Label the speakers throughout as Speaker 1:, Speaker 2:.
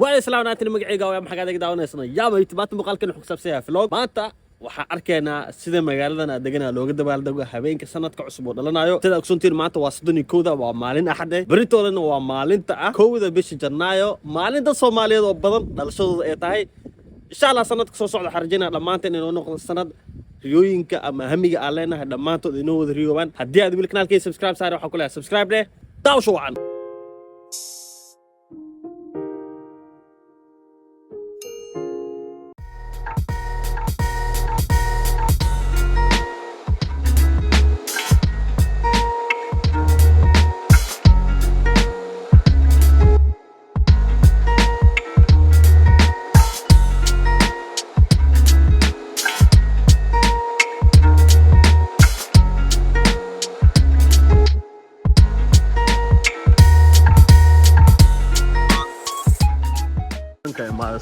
Speaker 1: Waa islaamnaantina magacayga waa maxaa kaga daawanaysan yaaba maanta. Muuqaalkan wuxuu ku saabsan yahay vlog. Maanta waxaan arkaynaa sida magaaladan aan deganaa looga dabaaldego habeenka sanadka cusub oo dhalanayo. Sida ogsoontiin, maanta waa 31-da, waa maalin Axade. Beritoodana waa maalinta ah 1-da bisha Janaayo, maalinta Soomaaliyeed oo badan dhalashadooda ay tahay. Insha Allah sanadka soo socda waxaan rajaynaa dhammaanteen inuu noqdo sanad riyooyinka ama hamiga aan leenahay dhammaantood inoo wada riyoobaan. Haddii aad weli kanaalkay subscribe saare, waxaan ku leeyahay subscribe dheh. Daawasho wacan.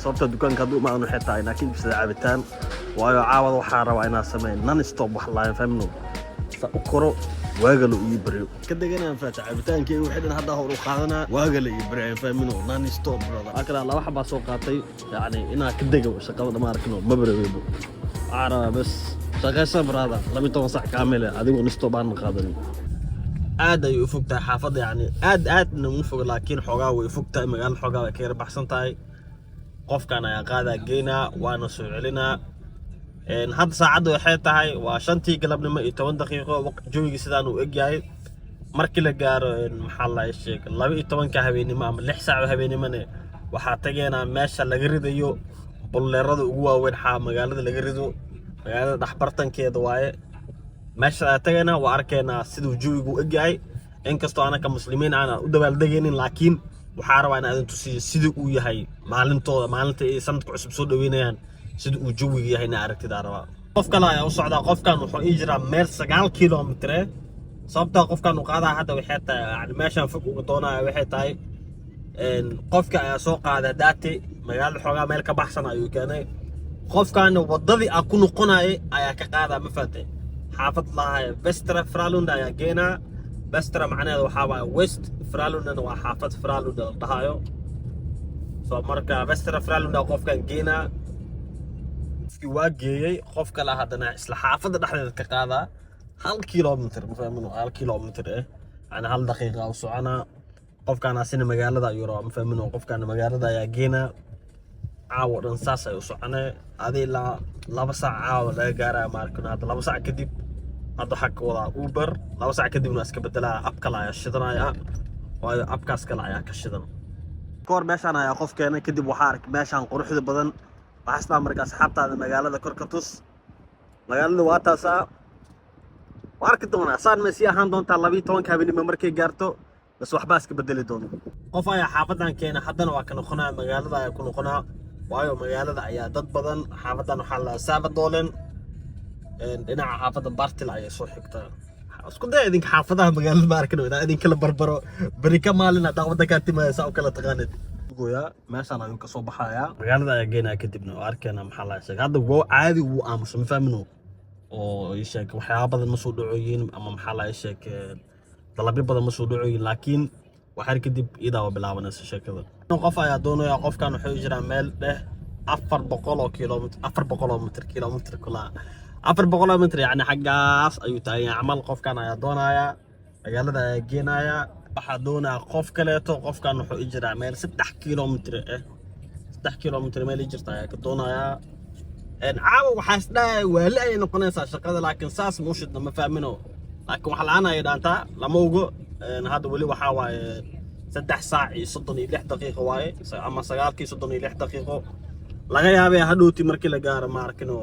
Speaker 1: Sababta dukaanka hadduu imaadan waxay tahay inaan ka iibsada cabitaan, waayo caawada waxaa rabaa inaan sameyn non stop wax laayan famino sa u koro waaga la ii baryo ka deganaan faata cabitaankii wixii dhan hadda hor u qaadanaa waaga la ii baryo famino non stop, brother. Akala laba xabaa soo qaatay, yacni inaan ka dego shaqada dhama arkino ma baraweybo. Waxaa rabaa bas shaqaysa, brother, 12 sac kaamil adigoo non stop aan qaadanin. Aad ayay u fog tahay xaafadda, yacni aad aadna uma foga, laakiin xoogaa way fog tahay magaalada, xoogaa way ka yara baxsan tahay. Qofkan ayaa qaadaa, geynaa, waana soo celinaa. Hadda saacadda waxay tahay waa 5-tii galabnimo iyo 10 daqiiqo. Jawigii sidaan uu egyahay markii la gaaro, maxaa la sheeg, 12-ka habeenimo ama 6 saac oo habeenimone, waxaa tageynaa meesha laga ridayo bulleerada ugu waaweyn xaa magaalada laga rido, magaalada dhexbartankeeda waaye. Meesha ayaa tagaynaa, waa arkaynaa siduu jawigu u egyahay. Inkastoo anaka Muslimiin aanan u dabaaldegaynin, laakiin waxaa rabaa in idin tusiyo sida uu yahay maalintooda, maalinta ay sanadka cusub soo dhaweynayaan, sida uu jawiga yahay ina aragtidaa rabaa. Qof kale ayaa u socdaa. Qofkan wuxuu ii jiraa meel 9 kilomitre. Sababta qofkan uu qaadaa hadda waxay tahay, yani meeshaan fog uga doonaya waxay tahay, qofka ayaa soo qaaday daati magaalada xoogaa meel ka baxsan ayuu keenay. Qofkaana wadadii aan ku noqonayay ayaa ka qaadaa, ma fahamtay? Xaafad lahay Västra Frölunda ayaa geenaa. Västra macnaheedu waxaa waaye west, Frölundana waa xaafad Frölunda la dhahayo. So marka Västra Frölunda qofkan geenaa. Qofkii waa geeyey, qof kale haddana isla xaafadda dhexdeeda ka qaadaa, 1 kilomitr, ma fahmin? 1 kilomitr yani 1 daqiiqa u soconaa. Qofkaan asina magaalada ayuu rabaa, ma fahmin? Qofkaan magaalada ayaa geenaa. Caawa dhan saas ay u soconee, adi ilaa 2 saac caawa laga gaaraya maarkin. Hadda 2 saac kadib hadda waxaa ka wadaa Uber. 2 saac kadibna iska bedelaya, app kale ayaa shidanaya, waayo appkaas kale ayaa ka shidan. Kahor meeshaan ayaa qof keenay. Kadib waxaa arkay meeshaan quruxda badan. Waxaa isdhaha marka asxaabtaada magaalada kor ka tus. Magaalada waa taasaa, waa arki doonaa saan may sii ahaan doontaa 12-ka habeenimo markay gaarto, bas waxbaa iska bedeli doona. Qof ayaa xaafadan keenay, haddana waa ka noqonaya, magaalada ayaa ku noqonaa, waayo magaalada ayaa dad badan. Xaafadan waxaa la Sävedalen, dhinaca xaafadda Partille ayay soo xigtaa. Isku daya idinka xaafadaha magaalada ma arkin inaa idinkala barbaro beri ka maalin haddaa waddankaa timaaya saa u kala taqaanid. Goyaa meeshaan ayuu kasoo baxayaa, magaalada ayaa geenaya, kadibna oo arkeena. Maxaa la sheegay, hadda waa caadi, wuu aamusa, ma fahmino? Oo ii sheeg, waxyaaba badan ma soo dhacoyin ama maxaa la sheeg, dalabyo badan ma soo dhacoyin, laakiin waxyar kadib iyadaa waa bilaabanaysa sheekada. Qof ayaa doonaya. Qofkan wuxuu jiraa meel dheh 400 oo kilomitr, 400 oo mitr, kilomitr kula 400 oo mitr, yacni xaggaas ayuu taagan yahay camal. Qofkan ayaa doonaya, magaalada ayaa geenaya. Waxaa doonaya qof kaleeto. Qofkan wuxuu i jiraa meel 3 kilomitr ah, 3 kilomitr meel i jirta ayaa ka doonayaa. Caawa waxaa isdhahaya waali ayay noqonaysaa shaqada, laakiin saas ma u shidna, ma fahmino? Laakiin wax la-aan ayay dhaantaa, lama ogo. Hadda weli waxaa waaye 3 saac iyo 36 daqiiqo waaye, ama 9-kii 36 daqiiqo. Laga yaabee hadhowti markii la gaaro, ma arkino,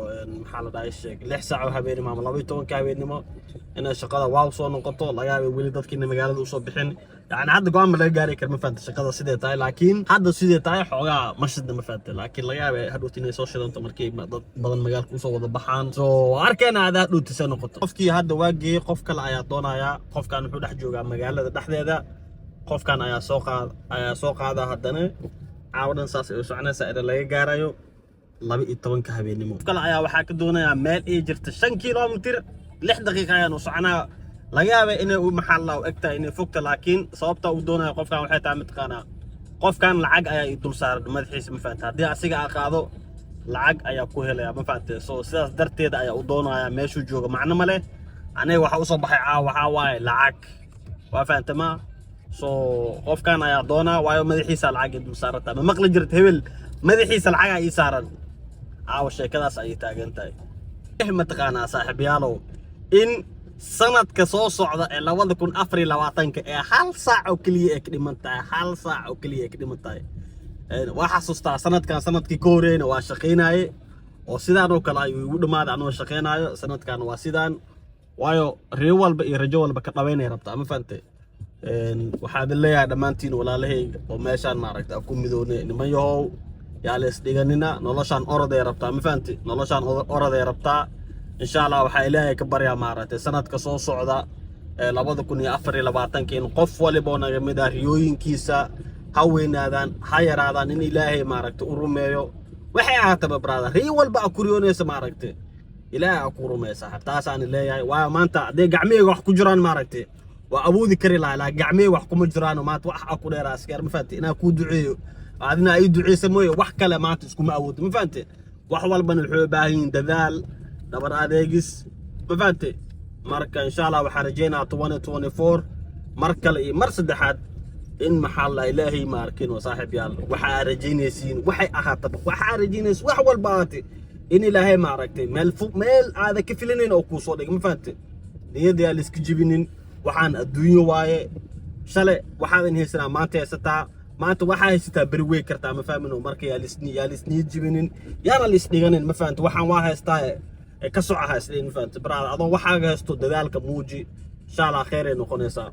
Speaker 1: maxaa la dhahay, sheeg, 6 saac oo habeenimo ama 12-ka habeenimo inay shaqada waaw soo noqoto. Laga yaabee weli dadkiina magaalada usoo bixin. Yani hadda go'aan ma laga gaari kara, ma fahanta, shaqada sidee tahay. Laakiin hadda sidee tahay xoogaa ma shidna, ma fahanta? Laakiin laga yaabee hadhowti inay soo shidanto markii dad badan magaalka usoo wada baxaan. So arkeena ada hadhowti see noqoto. Qofkii hadda waa geeyey, qof kale ayaa doonayaa. Qofkan wuxuu dhex joogaa magaalada dhexdeeda. Qofkan ayaa soo qaada haddana. Caawa dhan saas ay u soconaysaa ila laga gaarayo 12-ka habeenimo. Qof kale ayaa waxaa ka doonayaa meel ay jirta 5 kilomitir, 6 daqiiqa ayaan u soconaa. Laga yaabay inay u maxaa la u egtahay inay fogta, laakiin sababta uu doonayo qofkan waxay tahay mataqaanaa. Qofkan lacag ayaa ii dul saaran madaxiisa, ma fahantay? Haddii asiga aa qaado, lacag ayaa ku helaya, ma fahantay? So sidaas darteeda ayaa u doonaya. Meeshuu jooga macno ma leh. Aniga waxa usoo baxay caawa waxaa waaye lacag, waa fahantay ma? So qofkan ayaa doonaa, waayo madaxiisa lacag ii dul saarantaa. Ma maqli jirta hebel madaxiisa lacagaa ii saaran? Caawa sheekadaas ayay taagan tahay. Mataqaanaa saaxiibyaalow, in sanadka soo socda ee 2024-ka ee hal saac oo keliya ay ka dhiman tahay, hal saac oo keliya ay ka dhiman tahay. Waa xasuustaa sanadkan, sanadkii ka horreeyna waa shaqaynaye oo sidaan oo kale ayuu igu dhammaaday anoo shaqaynaayo. Sanadkan waa sidaan, waayo riyo walba iyo rajo walba ka dhabaynay rabtaa, ma fahante? Waxaa idin leeyahay dhammaantiin walaalahayga oo meeshaan maaragta ku midoonay, niman yahow, yaa la isdhiganina. Noloshaan oroday rabtaa, ma fahanti? Noloshaan oroday rabtaa. Insha Allah waxaa Ilaahay ka baryaa, maaragtay, sanadka soo socda ee 2024-ka in qof waliba oo naga mid ah riyooyinkiisa, ha weynaadaan ha yaraadaan, in Ilaahay maaragtay u rumeeyo. Waxay ahaataba, brother, riyo walba a ku riyoonaysa, maaragtay, Ilaahay a ku rumeeya, saaxiib. Taasaan leeyahay, waayo maanta haddee gacmihayga wax ku jiraan, maaragtay, waa awoodi kari lahaa, laakiin gacmihayga wax kuma jiraan. Maanta wax a ku dheeraa askar, ma fahanti? Inaa kuu duceeyo, adina ay duceysa mooye, wax kale maanta iskuma awooddo, ma fahante? Wax walbana wuxuu u baahan yihiin dadaal, dhabar adeegis, ma fahante? Marka insha Allah waxaan rajaynayaa 2024 mar kale iyo mar saddexaad in maxaa la Ilaahay ma arkin oo saaxiib yaal, waxa aad rajaynaysiin, waxay ahaataba, waxa aad rajaynaysa, wax walba ahaatay, in Ilaahay maaragtay meel fog, meel aada ka filinayn oo kuu soo dhigay, ma fahante? Niyadda yaa la iska jibinin. Waxaan adduunyo waaye. Shale waxaadan haysanaa maanta haysataa, maanta waxaa haysataa beri wey kartaa, ma fahmino? Marka yaa lisniyad jibinin, yaana lisdhiganin, ma fahamte? Waxaan waa haystaa ee ka soca ha isdhihin, ma fahamte? Brother, adoo waxaaga haysto dadaalka muuji. Insha Allah khayr ay noqonaysaa.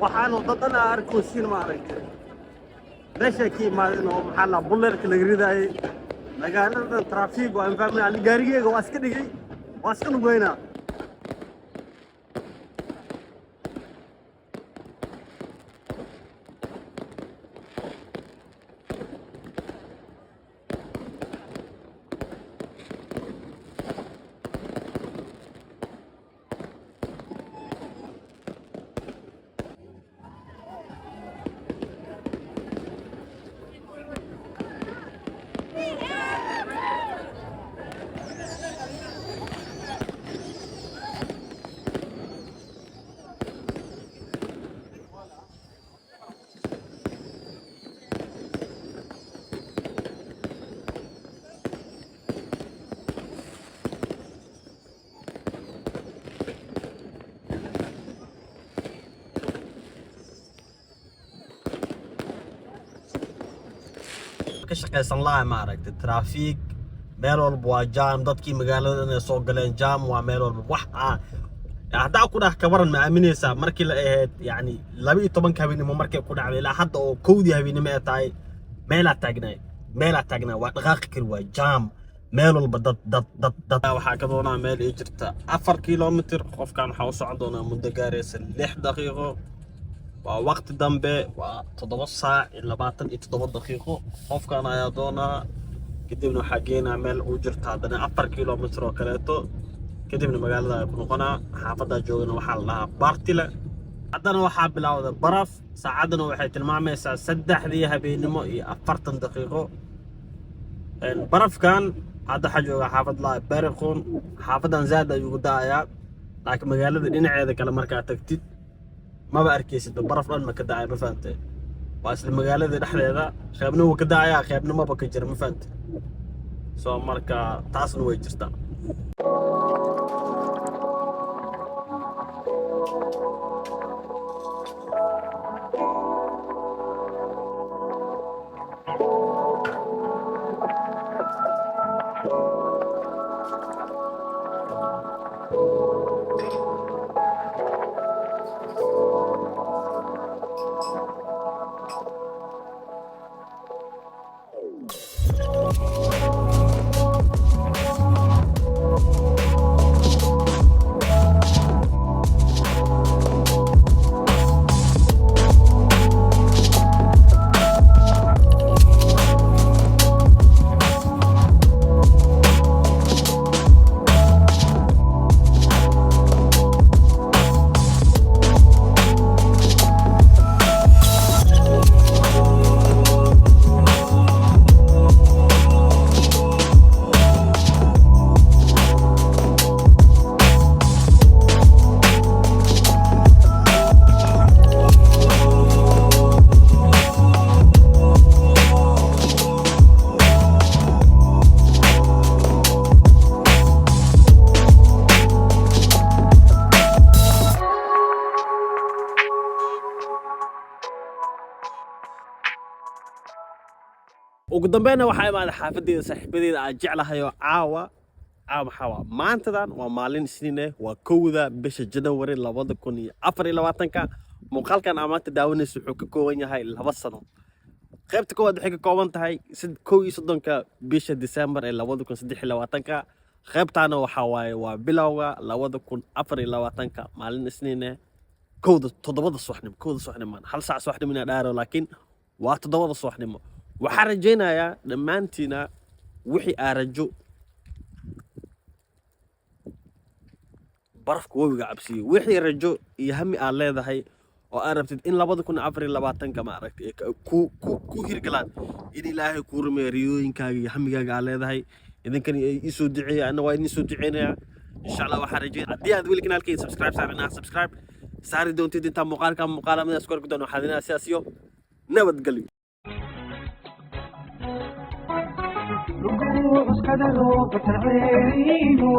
Speaker 1: Waxaanu dadan aa arkosiin, maaragtay, meeshay ka imaadeen oo maxaa la buleerka laga ridaayey. Magaalada traffic waa infahmay. Ali gaarigeyga waa iska dhigay, waa iska lugeynaa. Ka shaqaysan laha, maaragtay, traffic meel walba waa jam. Dadkii magaalada inay soo galeen, jam waa meel walba. Wax ah haddaa ku dhah kabaran, ma aaminaysaa? Markii la ahayd yacni 12-ka habeenimo markay ku dhacday ilaa hadda oo 1-dii habeenimo ay tahay, meelaa taagnaay, meelaa taagnaa, waa dhaqaaqi kari, waa jam meel walba, dad dad dad dad. Waxaa ka doonaa meel ii jirta 4 kilomitir. Qofkan waxaa u socon doonaa muddo gaaraysa 6 daqiiqo. Waa waqti dambe, waa 7 saac iyo 27 daqiiqo. Qofkan ayaa doonaa, kadibna waxaa geenaa meel uu jirta haddana 4 kilomitir oo kaleeto, kadibna magaalada ay ku noqonaa. Xaafaddaa joogana waxaa la dhahaa Partille. Haddana waxaa bilowda baraf. Saacaddana waxay tilmaamaysaa 3-dii habeennimo iyo 40 daqiiqo. Barafkan Hadda waxaa joogaa xaafad laa Berghoorn. Xaafadan zaad ayuu ugu da'ayaa, laakiin magaalada dhinaceeda kale markaa tagtid maba arkaysid, baraf dhan ma ka da'aya, ma fahantay? Waa isla magaalada dhexdeeda, qeybna wuu ka da'ayaa, qeybna maba ka jira, ma fahantay? So marka taasna way jirtaa. Ugu dambeynna waxaa imaaday xaafadeeda, saaxiibadeeda aan jeclahay oo caawa, caawa maxaa waa? Maantadan waa maalin Isniin eh, waa 1-da bisha Janawari 2024-ka. Muuqaalkan aa maanta daawanaysa wuxuu ka kooban yahay 2 sano. Qaybta koowaad waxay ka kooban tahay 31-ka bisha December ee 2023-ka. Qaybtaana waxaa waaye waa bilowga 2024-ka, maalin Isniin eh, 1-da, 7-da subaxnimo, 1-da subaxnimo, hal saac subaxnimo inaa dhaaro, laakiin waa 7-da subaxnimo. Waxaan rajaynayaa dhammaantiina wixii aa rajo barafka webiga cabsiyo, wixii rajo iyo hami aad leedahay oo aad rabtid in 2024-ka, ma aragtay, ay ku hirgalaan, in Ilaahay kuu rumeeyo riyooyinkaaga iyo hamigaaga aad leedahay. Idinkan iisoo duceeya, anna waa idin soo duceynayaa, insha Allah. Waxaan rajeynaya haddii aad weli kanaalkayga subscribe saarin, inaad subscribe saari doontid. Intaa muuqaalka muuqaala midaas ku arki doono, waxaad inaa sidaas iyo nabadgelyo.
Speaker 2: Lugu cuskada loo batarceeyo.